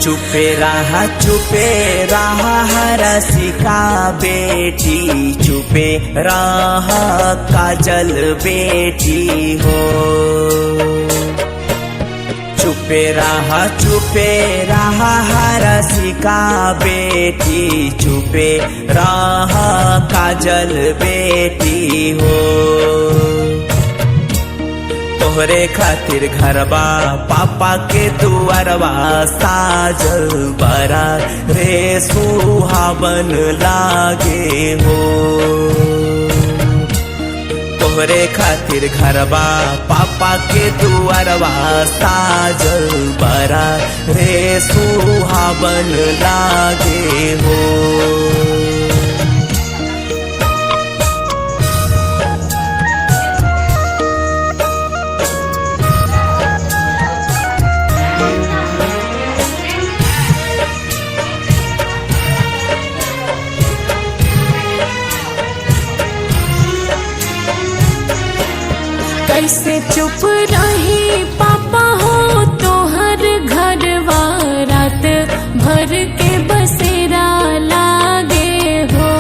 चुपे रहा हरसिका बेटी, चुपे रहा काजल बेटी हो। चुपे रहा हरसिका बेटी, चुपे रहा काजल बेटी हो। तोहरे खातिर घरबा पापा के दुआरवा साजल बरा रे सुहावन लागे हो। तोहरे खातिर घरबा पापा के दुआरवा साजल बरा रे सुहावन लागे हो। कैसे चुप रही पापा हो तोहर घरवा, रात भर के बसेरा लागे हो।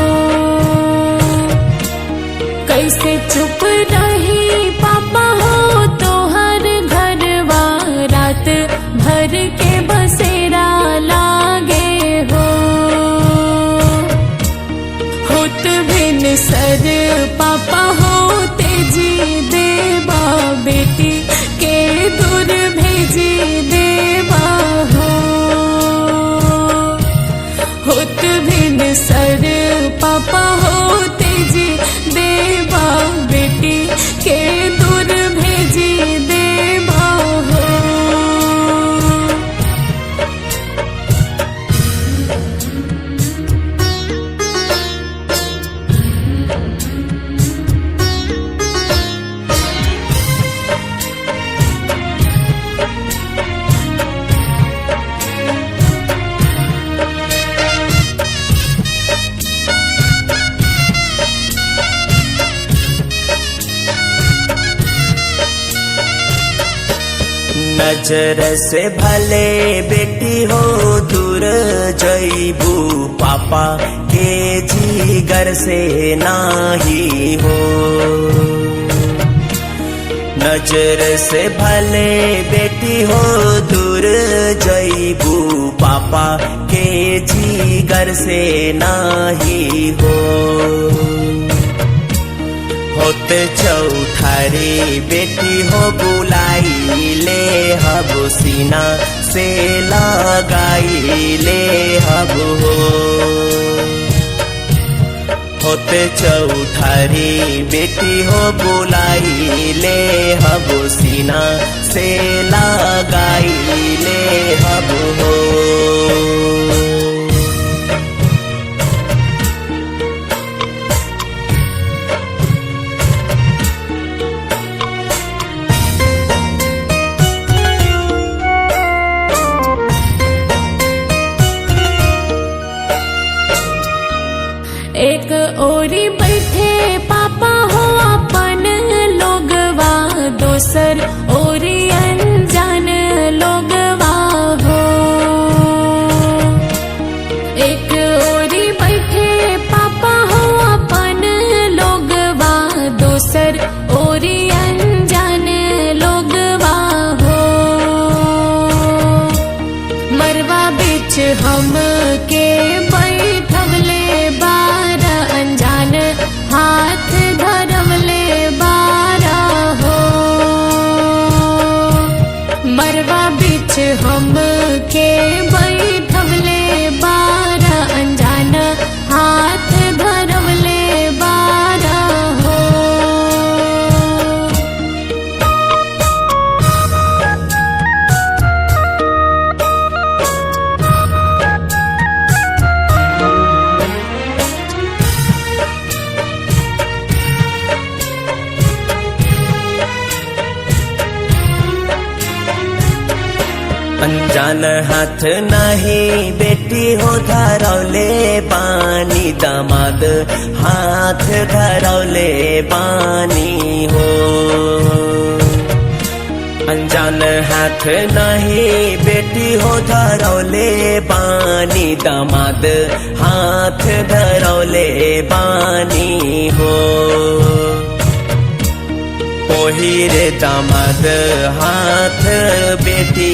कैसे चुप रही पापा हो तोहर घरवा, रात भर के बसेरा लागे हो। होत बिन सर पापा हो तेजी देवा, बेटी के दूर भेजी देवा हो। होत बिन सर पापा हो तेजी देवा, बेटी के दूर भेजी देवा हो। नजर से भले बेटी हो दूर जईबू, पापा के जीगर से नाही हो। नजर से भले बेटी हो दूर जईबू, पापा के जीगर से नाही हो। होते चौठारी बेटी हो बुलाई ले हब, सीना से लगाई ले हब हो। होते चौठारी बेटी हो बुलाई ले हब, सीना से लगाई ले हब हो। एक ओरी बैठे पापा हो अपन लोगवा, दोसर ओरी अनजान लोगवा हो। एक ओरी बैठे पापा हो अपन लोगवा, दोसर ओरी अनजान लोगवा हो। मरवा बिच हम के बैठवले बारा, अनजान हाथ धरवले बारा हो। मरवा बिच हम के बैठवले बारा, अनजान हाथ धरवले बारा हो। अनजान हाथ नहीं बेटी हो धरौले बानी दामाद हाथ धरौले बानी हो। अनजान हाथ नहीं बेटी हो धरौले बानी दामाद हाथ धरौले बानी हो। ओही रे दामाद हाथ बेटी।